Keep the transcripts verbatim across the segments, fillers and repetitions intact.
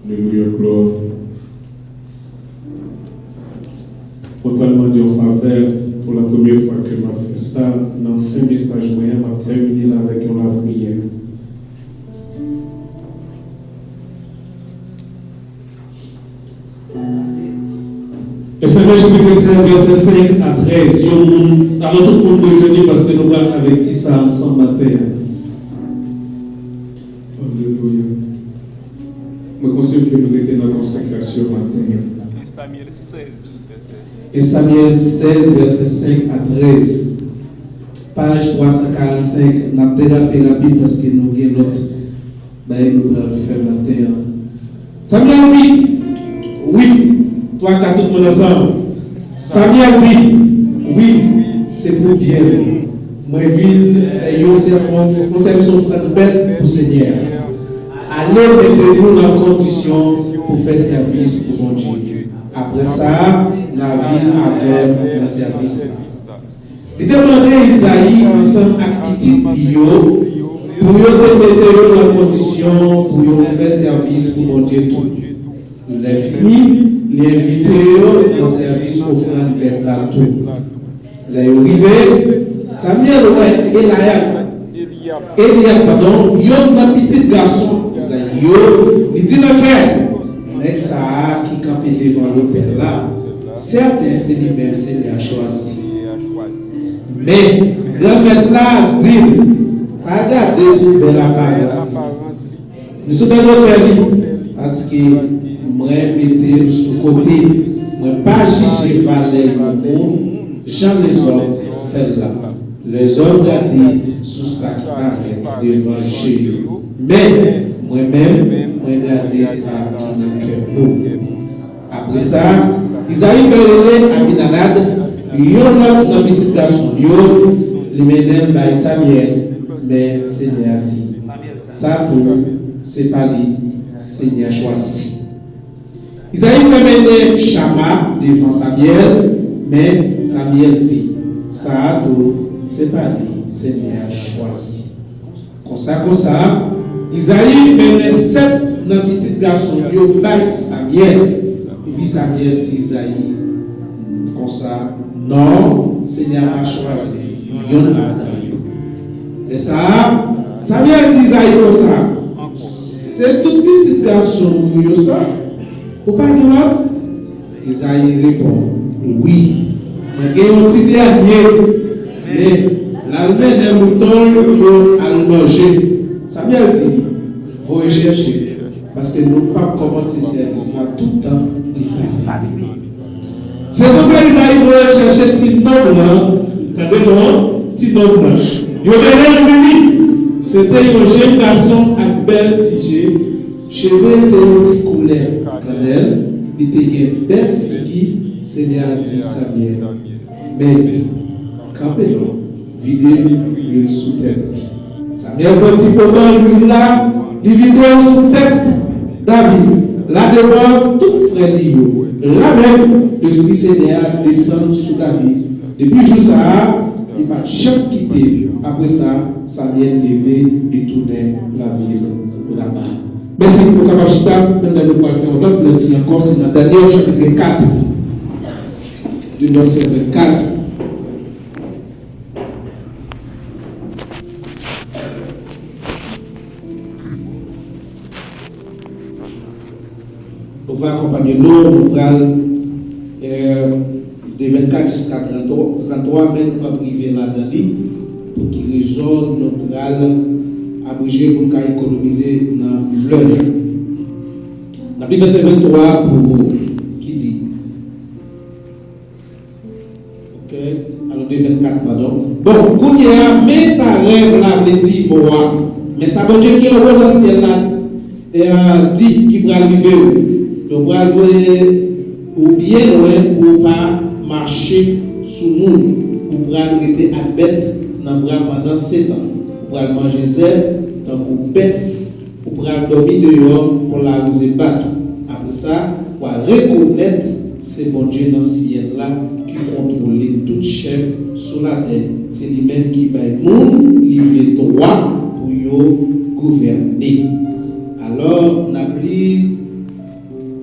Alelouya, glwa. Mwen pral mande yon favè pou la premyè fwa ke m ap fè sa nan fen mesaj mwen an, m ap tèmine l avèk yon lapriyè. Esomè chapit sèz, vèsè senk a trèz. Yon moun, alò tout moun dwe jwenn li paske nou pral avèk ti sa ansanm maten an. Alelouya. Mwen konseye ke nou rete nan konsakrasyon maten an. Samyèl sèz, vèsè senk. Samyèl sèz, vèsè senk a trèz. Paj twa san karannsenk, n ap derape rapid paske nou gen lòt bagay nou pral fè maten an. Samyèl di, wi, twa, kat, tout moun ansanm. Samyèl di, wi, se pou byen nou. Mwen vin fè yon sè-, yon, yon sèvis ofrann bèt pou Senyè a. Ale mete nou nan kondisyon pou fè sèvis pou Bondye. Apre sa, n a vin avè m nan sèvis la. Li te mande Izayi ansanm ak pitit li yo pou yo te mete yo nan kondisyon pou yo fè sèvis pou Bondye tou. Lè fini, li envite yo nan sèvis ofrann bèt la tou. Lè yo rive, Samyèl wè Elayab, Eliyab, padon, yonn nan pitit gason Izayi yo, li di nan kè l, nèg sa a ki kanpe devan lotèl la, sèten se li menm Senyè a chwazi. Men, Granmèt la di l, pa gade sou bèl aparans li, ni sou bèl odè li, paske mwen mete l sou kote. Mwen pa jije valè yon moun jan lèzòm fè l la. Lèzòm gade sou sa ki parèt devan je yo. Men, mwen menm, mwen gade sa ki nan kè nou. Apre sa, Izayi fè rele Aminadab, yon lòt nan pitit gason l yo, li mennen l bay Samyèl, men Senyè a di, sa tou, se pa li Senyè a chwazi. Izayi fè mennen Chama devan Samyèl, men Samyèl di, sa a tou, se pa li Senyè a chwazi. Konsa, konsa, Izayi mennen sèt nan pitit gason l yo bay Samyèl. Epi Samyèl di Izayi konsa, non, Senyè a pa chwazi yonn ladan yo. Lè sa a, Samyèl di Izayi konsa, se tout pitit gason w yo sa? Ou pa gen lòt? Izayi reponn, wi, mwen gen yon ti dènye, men l al mennen mouton l yo al manje. Samyèl di, voye chèche, paske nou p ap kòmanse sèvis la toutan li pa vini. Se konsa Izayi voye chèche ti nonm lan, tande non, ti nonm lan. Yo mennen l vini. Se te yon jenn gason ak bèl ti je, cheve l te yon ti koulè kannèl, li te gen bèl figi. Senyè a di Samyèl, men li, kanpe non, vide lwil sou tèt li. Samyèl pran ti poman lwil la, li vide l sou tèt David la devan tout frè li yo. La menm, Lespri Senyè a desann sou David. Depi jou sa a, li pa t janm kite l. Apre sa, Samyèl leve, li tounen lavil Rama. Mèsi, nou kapab chita, menm lè nou pral fè yon lòt lekti ankò, se nan Danyèl chapit kat, de vèsè vennkat. Nou va akonpanye nou, nou pral, eh, de vennkat jiska tranntwa, tranntwa, men nou p ap rive ladan li. Pou ki rezon nou pral abreje pou n ka ekonomize nan lè a. N ap li vèsè venntwa pou ki di, ok, alò de vennkat, padon. Bon, kounye a, men sa rèv la vle di pou w a. Men sa Bondye ki anwo nan syèl la, e, a, di ki pral rive w. Yo pral voye ou byen lwen pou w pa mache sou moun. Ou pral rete ak bèt nan bra pandan setan. Ou pral manje zèb tankou bèf. Ou pral dòmi deyò pou lawouze bat ou. Apre sa, w a rekonèt se Bondye nan syèl la ki kontwole tout chèf sou latè. Se li menm ki bay moun li vle dwa pou yo gouvène. Alò, n ap li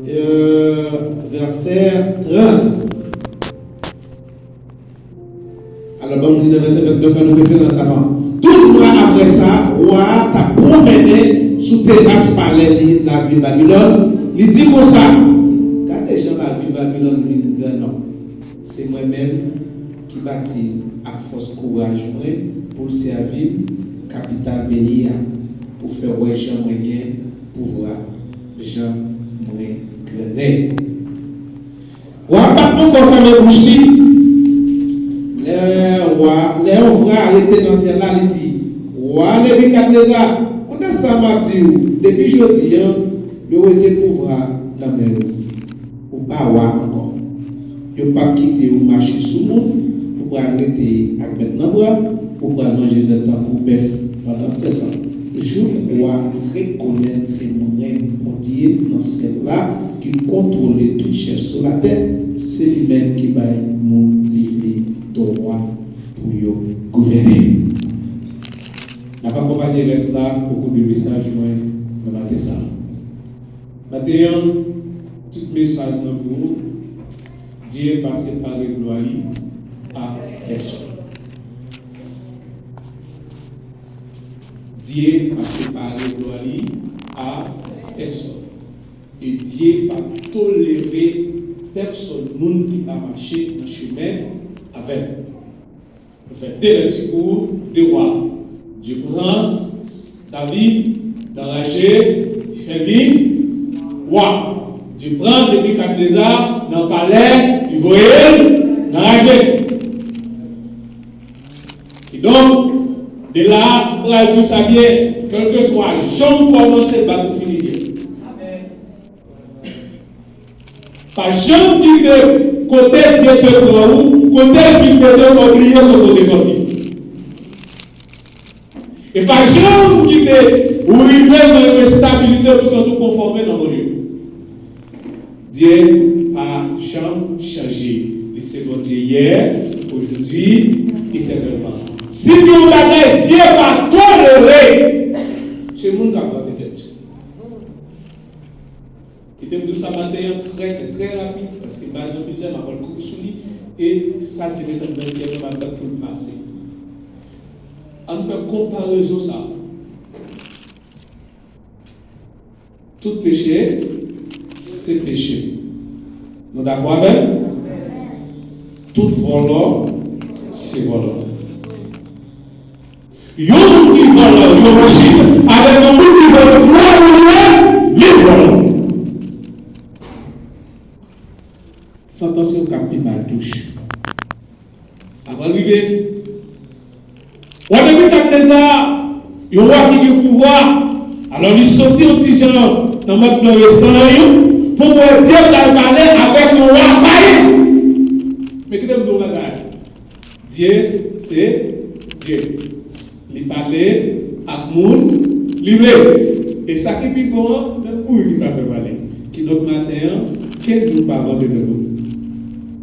euh, vèsè trant. Alò, ban m li nan vèsè vennèf la, nou referans avan. Douz mwa apre sa, wa a t ap pwonmennen sou teras palè li, lavil Babilòn. Li di konsa, "Gade jan lavil Babilòn vin gran non. Se mwen menm ki bati l ak fòs kouraj mwen pou l sèvi m kapital peyi a, pou fè w wè jan mwen gen pouvwa, jan mwen grandè." Wa a pa t ankò fèmen bouch li. Lè wa, lè yon vwa rete nan syèl la, li di, "Wa Nebikadneza, koute sa m ap di w, depi jodi a, yo rete pouvwa nan men w. Ou pa wa ankò. Yo p ap kite w mache sou moun, ou pral rete ak bèt nan bra, ou pral manje zèb tankou bèf pandan sèt an, jouk w a rekonèt se mwen Bondye nan syèl la ki kontwole tout chèf sou latè, se li menm ki bay moun li vle dwa pou yo gouvène." N ap akonpanye rès la okou de mesaj mwen nan maten sa a. Maten an, tit mesaj lan pou ou, Dye pa separe glwa li a pèsòn. Dye pa separe glwa li a pèsòn. E Dye pa tolere pèsòn moun ki pa mache nan chemen avè l. Nou fè de lèkti pou de wa. Dye pran David nan raje, li fè vin wa. Dye pran Nebikadneza nan palè, li voye l nan raje. Kidonk, de la, m pral di w sa byen, kèlkeswa jan w kòmanse, bat ou fini byen. Pa janm kite kote Dye te pran ou, kote l vin mete w, w bliye kote w te sòti. E pa janm kite ou rive nan yon estabilite pou santi w konfòme nan Bondye. Dye pa janm chanje. Li se Bondye yè, ojodwi, etènèlman. Si gen yon bagay Dye pa tolere, se moun k ap vante tèt. Kite m di w sa maten an trè klè, trè rapid, paske m pa gen anpil lè, m ap al kouri sou li, e sa Dye mete anndan kè mwen, m ap bat pou l pase. Ann fè konparezon sa a. Tout peche, se peche. Nou dakò avè m? Tout vòlò, se vòlò. Yon moun ki vòlò yon machin avèk yon moun ki vòlò glwa Bondye, menm vòlò. Santans yo k ap pi mal touche. Apre l rive, wa Nebikadneza, yon wa ki gen pouvwa, alò li soti yon ti jan nan mòd nan restoran yo pou wè Dye pral pale avèk yon wa payen. Men kite m di w yon bagay. Dye se Dye. Li pale ak moun li vle. E sa ki pi bon an, menm mouri li pa fè pale. Kidonk maten an, kenn moun pa vante tèt ou.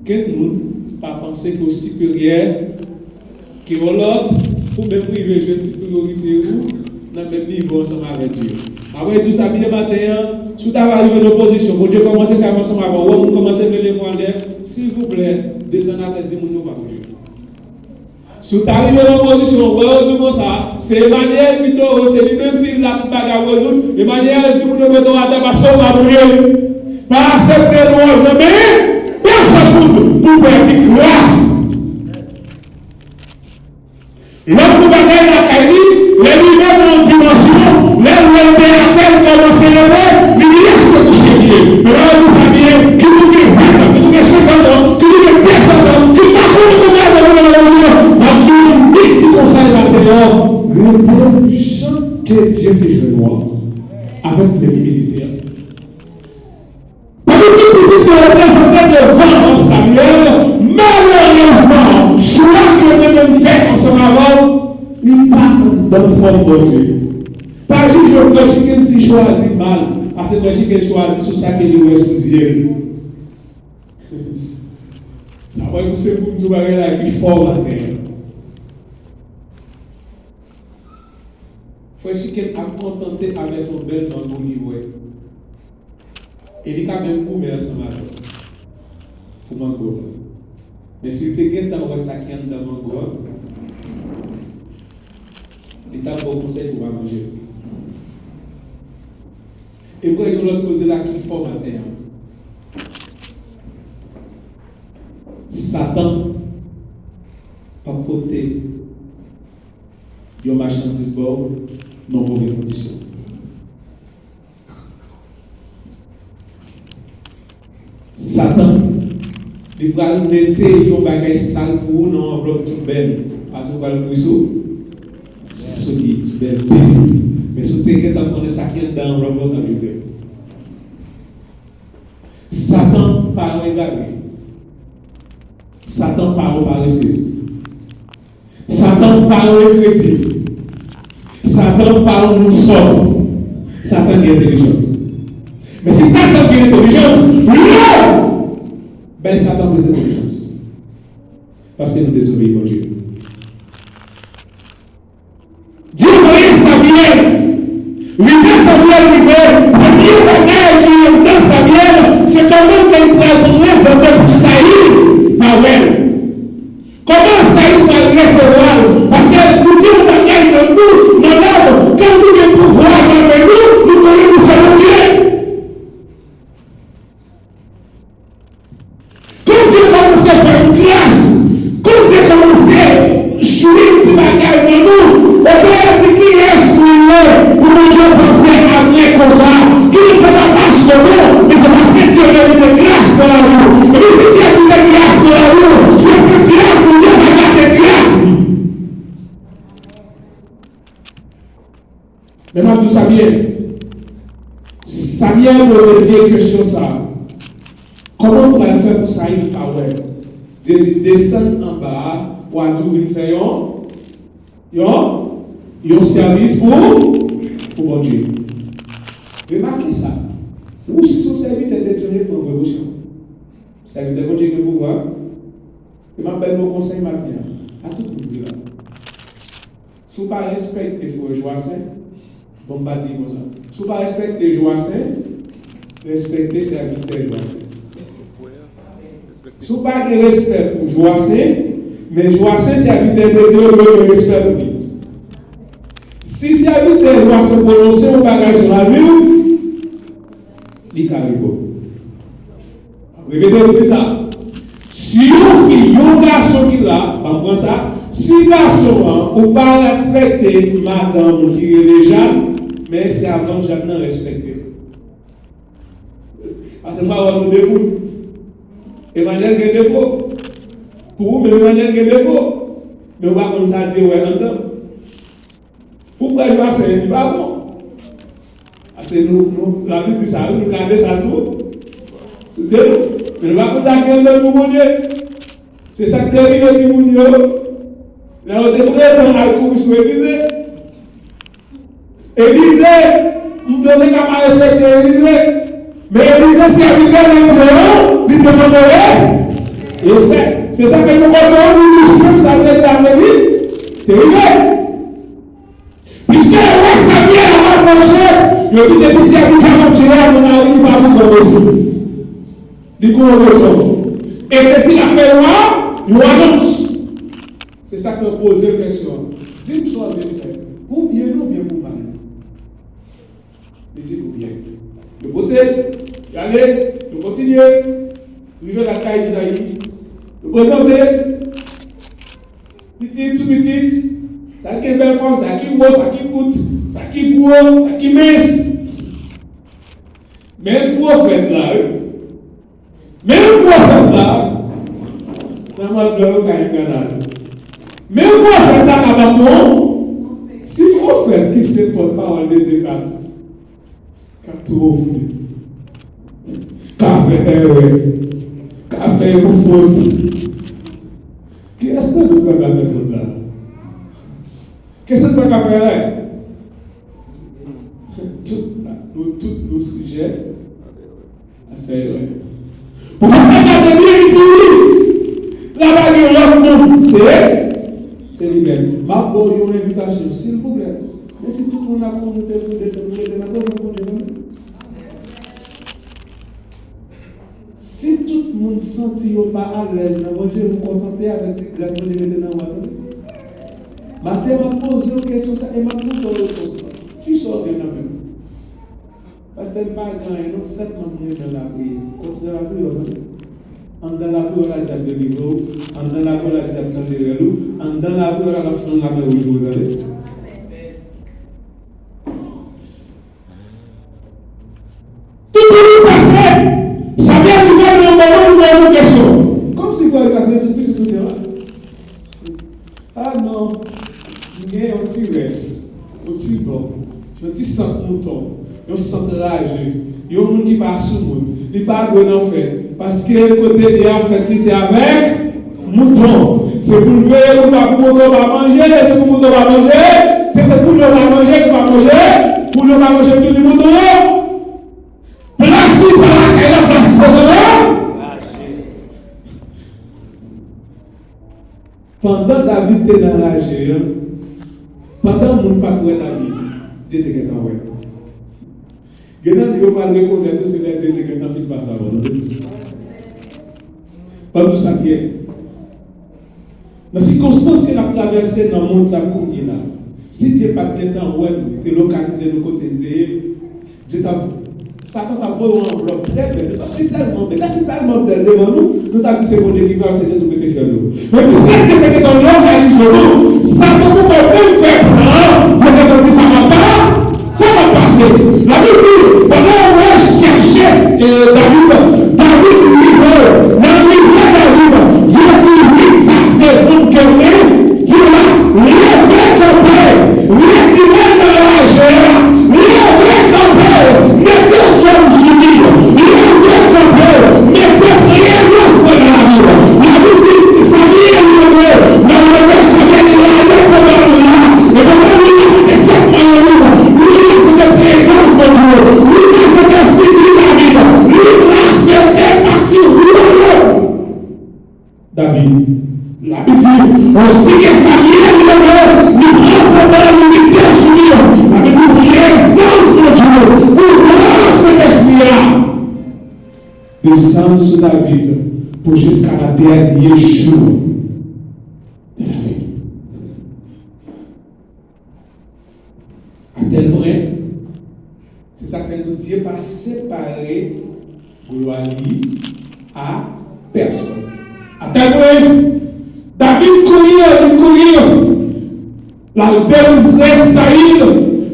Kenn moun pa panse ke w siperyè ke yon lòt, pou menm rive jwenn siperyorite ou nan menm nivo ansanm avèk Dye. Apre di w sa byen maten an, si w ta va rive nan pozisyon, Bondye kòmanse sèvi ansanm avè w, ou wè moun kòmanse vle leve w anlè, silvouplè, desann atè, di moun nou pa pou jwe. Si w ta rive nan pozisyon, ou wè yo di w konsa, se Emmanuel ki toro, se li menm si l la tout bagay ap rezoud, Emmanuel di moun yo mete w atè paske ou pa pou jwe. Pa aksepte lwanj nan men pèsòn moun pou pèdi gras. Lòt kou bagay lakay li, lè l rive nan yon dimansyon, lè l wè l te atè, l kòmanse leve, li bliye si se kouche li ye. Men Bondye di sa byen, ki tou gen ven an, ki tou gen senkant an, ki tou gen de san an, ki pa konnen kòman l ap nan nan nan nan. M ap di w, li di konsa l atè an, rete jan ke Dye te jwenn ou an, avèk menm imilite an. Pandan tout pitit yo reprezante devan Samyèl, malerezman, chwa ke yo te menm fè ansanm avè w, li pa anndan fòm Bondye. Pa jije frè Chicken si l chwazi mal, paske frè Chicken chwazi sou sa ke li wè sou zye l. Sa pral pouse pou m di w bagay la ki fò maten an. Frè Chicken ap kontante avèk yon bèl mango li wè. E li ka menm goumen ansanm avè w pou mango a. Men si l te gentan wè sa ki anndan mango a, li t ap ba w konsèy pou w pa manje l. E m wè yon lòt koze la ki fò maten an. Satan p ap pote yon machandiz ba w nan move kondisyon. Satan, li pral mete yon bagay sal pou ou nan yon anvlòp ki bèl. Paske ou pral mouri sou, sou li, sou bèlte. Men si w te gentan konnen sa ki anndan anvlòp la, w t ap jete l. Satan pa yon egare. Satan pa yon paresez. Satan pa yon enkredil. Satan pa yon moun sòt. Satan gen entèlijans. Men si Satan gen entèlijans, lè bay Satan plis entèlijans. Paske nou dezobeyi Bondye. Dye voye Samyèl. Lide Samyèl rive, premye bagay ki anndan Samyèl, se kòman ke l pral prezante pou Sayil pa wè l. Kòman Sayil pral resevwa l? Paske nou gen yon bagay nan nou, nan lòm, kan nou gen pouvwa nan men nou, nou konnen nou se Bondye. Bondye kòmanse fè nou gras. Bondye kòmanse jwi ti bagay nan nou. Oben yo di, kiyès nou ye pou Bondye panse a mwen konsa? Kiyès se pa pastè non, men se paske Dye merite gras nan lavi w. Epi si Dye merite gras nan lavi w, se ke gras Bondye pa gate gras li. Men m ap di w sa byen. Samyèl poze Dye kesyon sa a. Kòman m pral fè pou Sayil pa wè m? Dye di, desann anba a, w a tou vin fè yon, yon, yon sèvis pou, pou Bondye. Remake sa. Ou si se yon sèvitè de Dye, pran prekosyon. Sèvitè Bondye gen pouvwa. E m ap bay nou konsèy maten an. A tout moun ki la. Si w pa respekte frè Joasen, bon, m pa di konsa. Si w pa respekte Joasen, respekte sèvitè Joasen. Si w pa gen respè pou Joasen, men Joasen sèvitè de Dye, ou dwe gen respè pou li. Si sèvitè Joasen pwononse yon bagay sou lavi w, li ka rive w. Repete pou di sa. Si yon fi, yon gason ki la, ban m pran sa, si gason an ou pa respekte madanm ou ki rele Jàn, men se avan Jàn nan respekte w. Paske m pa wè nou de moun. Emmanuel gen defo. Pou ou menm, Emmanuel gen defo. Men ou pa konn sa Dye wè anndan. Pou frè Joasen, li pa bon. Paske nou, nou, Labib di sa, wi, nou gade sa sou, sou zye nou. Men nou pa konn sa ki anndan nou, Bondye. Se sa k te rive timoun yo. Lè yo te prezan al kouri sou Elize. Elize, m te ka pa respekte Elize. Men Elize, sèvitè Bondye an, li te mande res-, respè. Se sa k fè nou konn nou, nou, nou, sa te di avèk li, te rive. Piske yo wè Samyèl ap apwoche, yo di depi sèvitè Bondye a nan lari, li pa pou pran mesye. Li gen yon rezon. E se si l ap fè yon a-, yon anons. Se sa k fè yo poze l kesyon an. Di m sa w vle fè. Pou byen nou oubyen pou mal? Li di pou byen. Yo pote, y ale, yo kontinye, rive lakay Izayi. Yo prezante, pitit sou pitit, sa ki gen bèl fòm, sa ki wo, sa ki kout, sa ki gwo, sa ki mens. Men pwofèt la, wi. Men pwofèt la, nan mòd lè yo ka enkann ale. Men pwofèt la ka bat non. Si pwofèt ki se pòtpawòl de Dye ka, ka twonpe, ka fè èrè, ka fè yon fot, kiyès nan nou pa ka fè fot la? Kiyès nan nou pa ka fè èrè? Tout, nou tout nou sijè a fè erè. Pwofèt la gade byen, li di wi. La pa gen lòt moun. Se, se li menm. M ap ba w yon envitasyon, silvouplè. Men si tout moun ap konn ou te pou desann, pou rete nan prezans Bondye, tande. Si tout moun santi yo pa alèz nan Bondye, ou kontante avèk ti gras Bondye mete nan ou a, tande. Maten, m ap poze w kesyon sa e m ap tande w repons lan. Kisa w gen nan men w? Pastè, m pa gen anyen non, sèlman m renmen lapriyè. Kontinye lapriyè w, tande. Anndan lapriyè w la dyab delivre w, anndan lapriyè w la dyab tande rèl ou, anndan lapriyè w la l ap fann lamè wouj pou ou, tande. Tout sa ki pase, sa te rive nan moman nou poze kesyon. Kòmsi fwa li pase tout pitit nou gen la. Ah non, m gen yon ti rès, yon ti don, yon ti sant mouton, yon sant raje, yon moun ki pa sou moun, li pa dwe nan fèt. Paske kote li a fèt li se avèk mouton. Se pou l veye pou pa pou mouton pa manje, se pou mouton pa manje, se pou mouton pa manje, pou pa manje, pou yo pa manje tout li mouton yo. Plas li pa lakay la, plas li se nan la. Pandan David te nan raje an, pandan moun pa t wè David, Dye te gentan wè. Gen nan nou yo pral rekonèt ou se lè Dye te gentan fin pase avè w, tande. Ban m di w sa byen. Nan sikonstans ke n ap travèse nan mond sa kounye la, si Dye pa t gentan wè nou, li te lokalize nou kote n te ye, Dye t ap, Satan t ap voye yon anvlòp trè bèl, li t ap si tèlman bèl, lè si tèlman bèl devan nou, nou t ap di se Bondye ki fè l, se te nou mete fyèl yo. Men piske Dye te gentan lokalize nou, Satan poko menm fè plan, Dye gentan di sa pa pa. Sa k ap pase? Labib di, pandan yo rechèche, e, David, David rive, nan rive David, Dye di, wi, sa se moun ke m renmen. Dye a, leve kanpe, retire l nan raje a, leve kanpe, mete sòm sou li, leve kanpe, mete prezans mwen nan lavi w. Labib di, Samyèl leve, nan leve Samyèl, li ale konba moun la, e pandan li ale, mete sèt mayo li, li prezante prezans Bondye, li prezante fiti David, li prezante pati wayòm David. Labib di, osi ke Samyèl leve, li pran konba, li mete sou li. Labib di, prezans Bondye, pouvwa Sentespri a desann sou David pou jiska la dènye jou de lavi. Atèl pwen, se sa k fè nou Dye pa separe glwa li a pèsòn. Atèl pwen, David kouri, li kouri, l al delivre Sayil,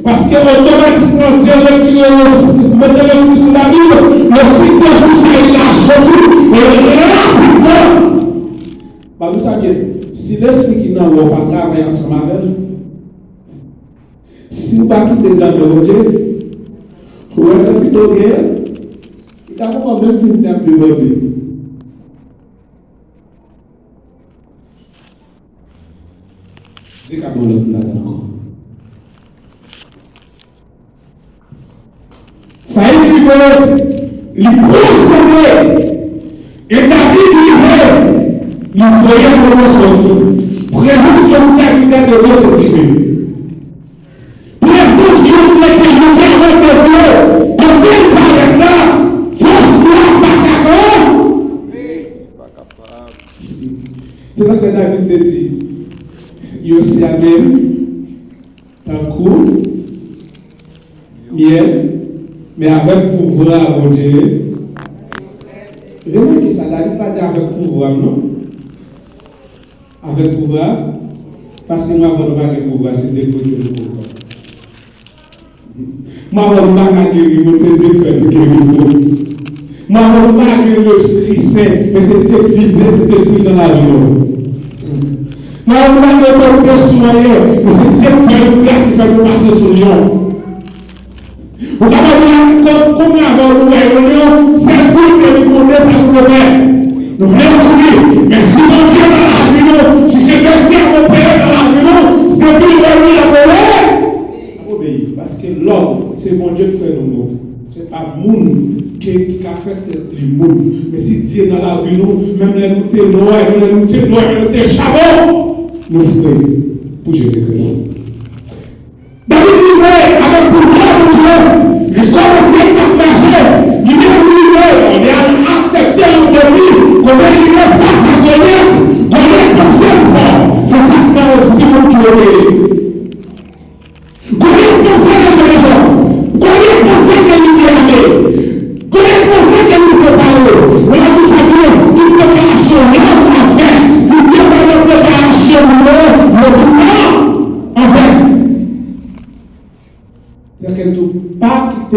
paske otomatikman Dye retire lespri, mete lespri sou David, lespri ki te sou Sayil la soti, e rapidman, Ba nou sa byen, si lespri ki nan ou an pa travay ansanm avè l, si w pa kite l nan men Bondye, ou wè kantite w genyen an, li ta poko menm fin t ap debòde. Dye ka ban w lòt ladan ankò. Sa vle di ke li pran sove. E David rive, li voye kote sòti. Prezans yon sèvitè de Dye se dife. Prezans yon kretyen, yon sèvant de Dye, kote l parèt la, fòs li pa ka pran. Se sa k fè David te di, yo se avè m, tankou myèl, men avèk pouvwa a Bondye. Remake sa, David pa di avèk pouvwa m non. Avèk pouvwa, paske nou avè w nou pa gen pouvwa, se Dye k pote nou pouvwa. M avè w nou pa ka geri moun, se Dye k fè nou geri moun. M avè w nou pa gen lespri sen, men se Dye k vide Sentespri nan lavi nou. Mwen, ou pa gen otorite sou anyen, men se Dye k fè nou gras, ki fè nou pase sou lyon. Ou kapab wè kòm, kòm avè w nou wè yon lyon, sèl pou l te vin monte, sa pou l fè. Nou vle kouri, men si Bondye nan lavi nou, si Sentespri a opere nan lavi nou, depi l wè nou, l ap obeyi. L ap obeyi, paske lòm, se Bondye k fè nou moun. Se pa moun ki, ki ka fè tèt li moun. Men si Dye nan lavi nou, menm lè nou te nwè, menm lè nou te nwè, menm lè nou te chabon, nou fre pou Jezikri. David rive avèk pouvwa Bondye, li kòmanse ap mache, li menm rive, li al aksepte yon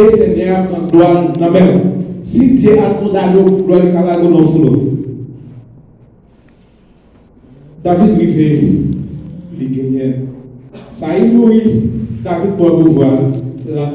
Senyè a pran glwa nan men w. Si Dye al kondane w pou glwa, li ka lage w nan sou l. David rive, li genyen. Sayil mouri, David pran pouvwa, l al